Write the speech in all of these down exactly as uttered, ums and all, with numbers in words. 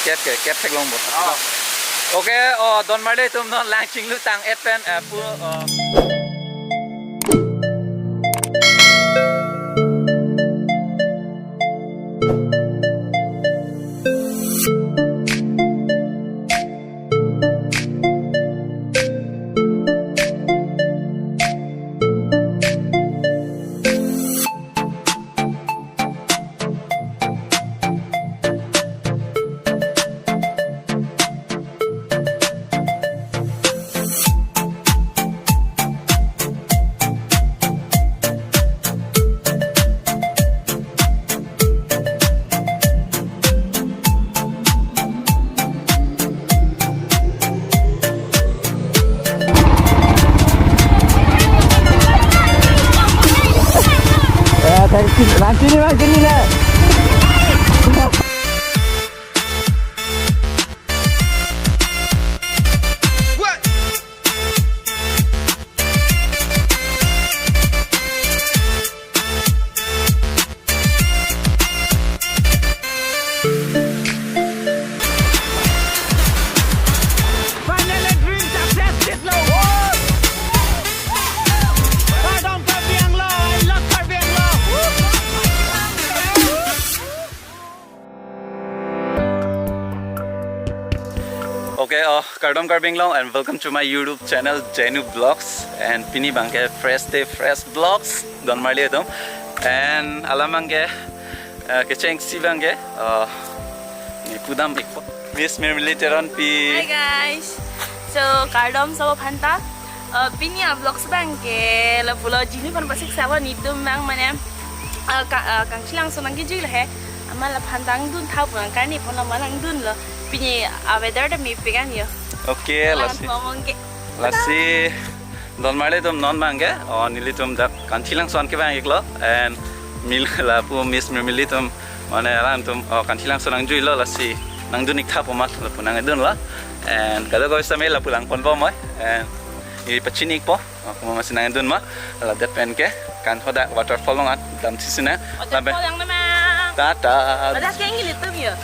Ket ke, ket theklongpo. Oh. Okay, oh, don marli atum, non lang chinglutang-et pen, eh, pu, oh. Finally, dream success, Chitlo. Kardom Karbi Anglong, I love Karbi Anglong. Okay, uh, kardom Karbi Anglong and welcome to my YouTube channel Jenu Vlogs. And pini abangke fresh day, fresh vlogs, don marli atum. And alam abangke, uh, kechengsi abangke, uh, ne pudam ikpo. Miss Mirmili Teronpi. Hi guys. So, kardom sabo aphanta. Uh, pini a-vlogs abangke lapulo, Jinu aphan pasik sabo, netum abang mane, uh, ka, uh, Kangchilang so nangkejui lo he. Amat laphan ta nangdun tha pu nang karni pon lo, amat nangdunlo. Pini a-weather ta mepik an jo. Okay, lasi. Lasi, don marli atum, non abangke, oh, nelitum dak Kangchilang so an kevang iklo, and mil lapu Miss Mirmili atum, mane alangtum, oh, Kangchilang so nangjuilo, lasi nangdun ik tha pu amat lapu nangdunlo, and kadokave sitame lapu lang ponbom oi, and neli pachini ikpo, oh, komat si nangdun ma, ladet pen ke, kan hadak waterfall along an damthu sinang. Waterfall abang. Tata. Ada keng ilitum jo.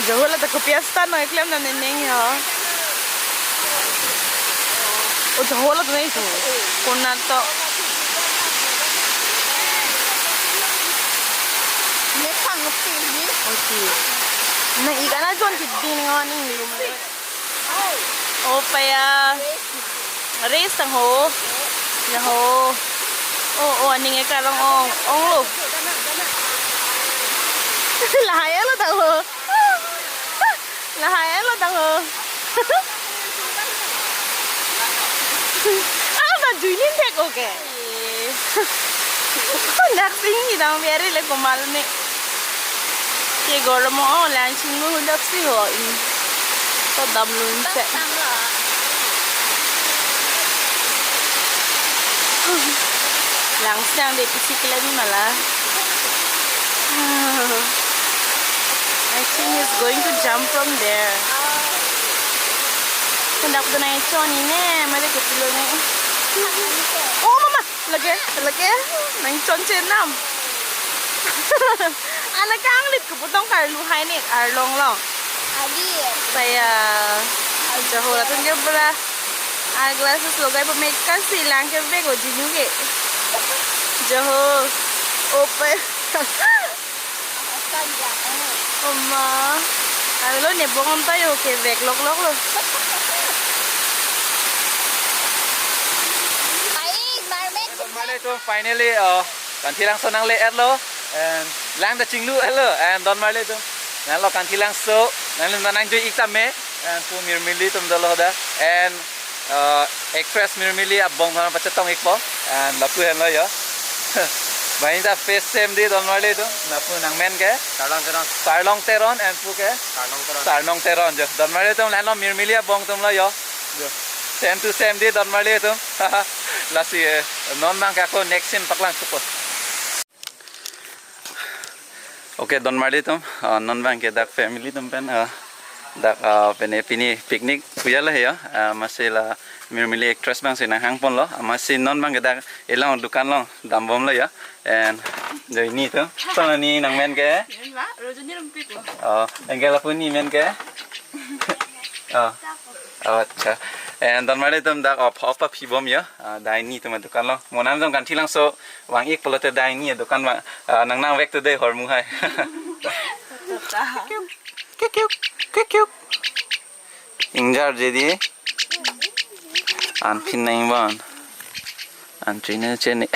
Jahola ta kopi asta no eklem na neneng yo. O jahola tu nai tu. Kona to. Nesang pili. Oke. Na ikana jon kidin ngo ning lum. O paya. Race tang ho. Ya ho. O, o, aning ekarong ong, ong lo. Lahai lo tang ho. Lahai lo tang ho. Ah, ma juilin thek oke. Dak sing hidang biari le komal ne. Ke gormo o lang sing mu dap si ho in. To dam lun se. Lang siang de pisi kila ni mala. I think he's going to jump from there. Hendak tu nai chon ini, mari ke pulo ni. Oh, mama. Lake, lake, nang chon chenam. Anak anglit ke putong karlu hai ni, arlong long. Adi. Saya, jaho latun ke bra. Eyeglasses logai pameka si lang ke bek o jinu ke. Jaho, ope. Oma. Alo ne bong tayo ke bek lok lok lo. Ai, mermaid. Mane to finally, uh, Kanthilangso nangle-etlo, and lang ta chinglu-etlo, and Don Marli atum nanglo Kanthilangso, nanglo nangjui-ik tame, and pu Mirmili atum dolo da, and, uh, actress Mirmili abong thana pachetong-ikpo, and lapu henlo yo. Banghini ta face same di Don Marli atum, lapu nangmen ke? Tarlong Teron. Tarlong Teron, and pu ke? Tarnong Teron. Tarnong Teron jo. Don Marli atum lahenlo Mirmili abong atumlo yo. Jo. Same to same di Don Marli atum. Lasi, eh, non bang ke ako next scene paklang supo. Okay, Don Marli atum, ah, non bang ke dak family atum pen, ah, dak, ah, pene pini picnic puya la ya, ah, amatsi la Mirmili actress bang si nanghang ponlo, ah, amatsi non bang ke dak elang dukan along dambomlo ya, and jo ini atum, so ni nangmen ke? Ba, Rojoni Rumpik lo. Oh, anke lapu ni men ke? Oh. Oh, acha. And Don Marli atum dak, oh, phok paphibom ya. Ah, dak ini atum adukan along. Mo nang jong Kanthilangso vang-ik pulote dak ini adukan vang, ah, nang nangvek tu dei hormu hai. Kikiuk, kikiuk, kikiuk. Ingjar je di. Anphin nang bon. Anchine chene.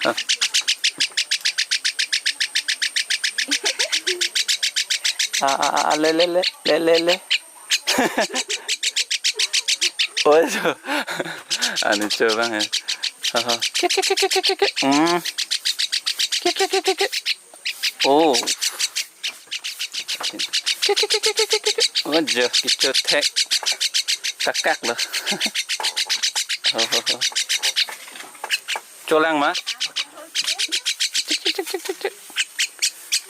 Ah. Ah, ah, ah, le, le, le, le, le, le. Oi, jo. Ani cho bang, eh. Aha. Kik, kik, kik, kik, kik, kik. Hmm. Kik, kik, kik, kik, kik. Oh. Kik, kik, kik, kik, kik, kik. Oh, jo, kicho thek. Kakak lo. Ho, ho, ho. Cholang ma? Chik, chik, chik, chik, chik, chik.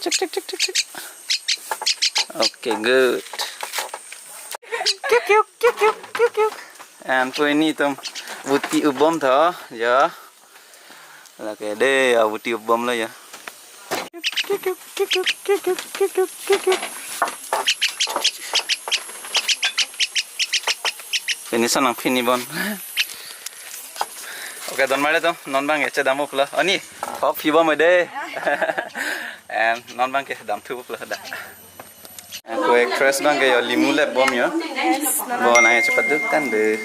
Chik, chik, chik, chik, chik. Okay, good. Kikiuk, kikiuk, kikiuk. And pu ini atum buti ubom tho, ya. Lake de, ya, buti ubom lo ya. Kikiuk, kikiuk, kikiuk, kikiuk, kikiuk. Ini sanang pini bon. Okay, Don Marli atum, non bang ya chedam uplo. Ani, phok phibom de. And non bang ke dam thu uplo da. And ko actress bang ke yo limu lep bom yo. Yes, non. Bo nang ya cepat duk kan de.